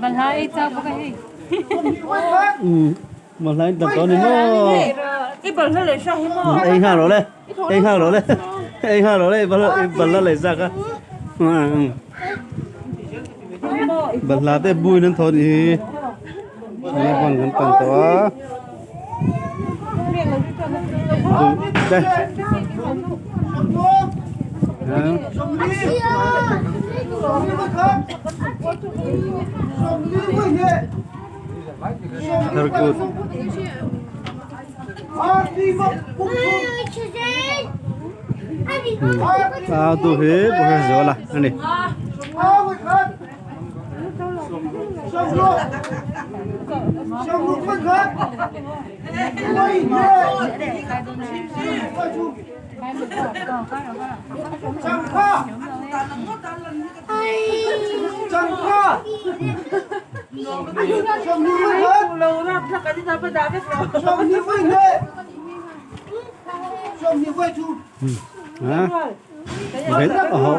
Balhla ei chak bawk a hei. Balhla in tam tawh a ni maw? I balhla leh sa hi maw? Ei nghal rawh le, ei nghal rawh le, ei nghal rawh le i balhla leh zak a. Balhla te buin an thaw a nih hi. Hei kan pan tawh a. Very good. A tu hi Zuala a ni.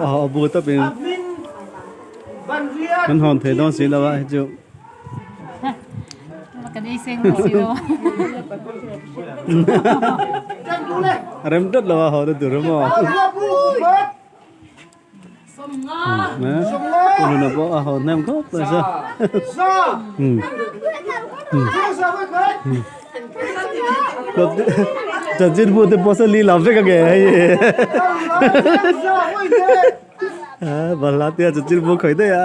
A bu tawpin kan hawn thei dawn si lo a hei chu. Kan ei seng dawn si lo a. A rem tlat lo a haw na tur emaw. Tunah pawh a haw hnem khawp mai sa. Chanchin bu te pawh saw li lam vek ange hei. Balhla tia chanchin bu khawih daih a.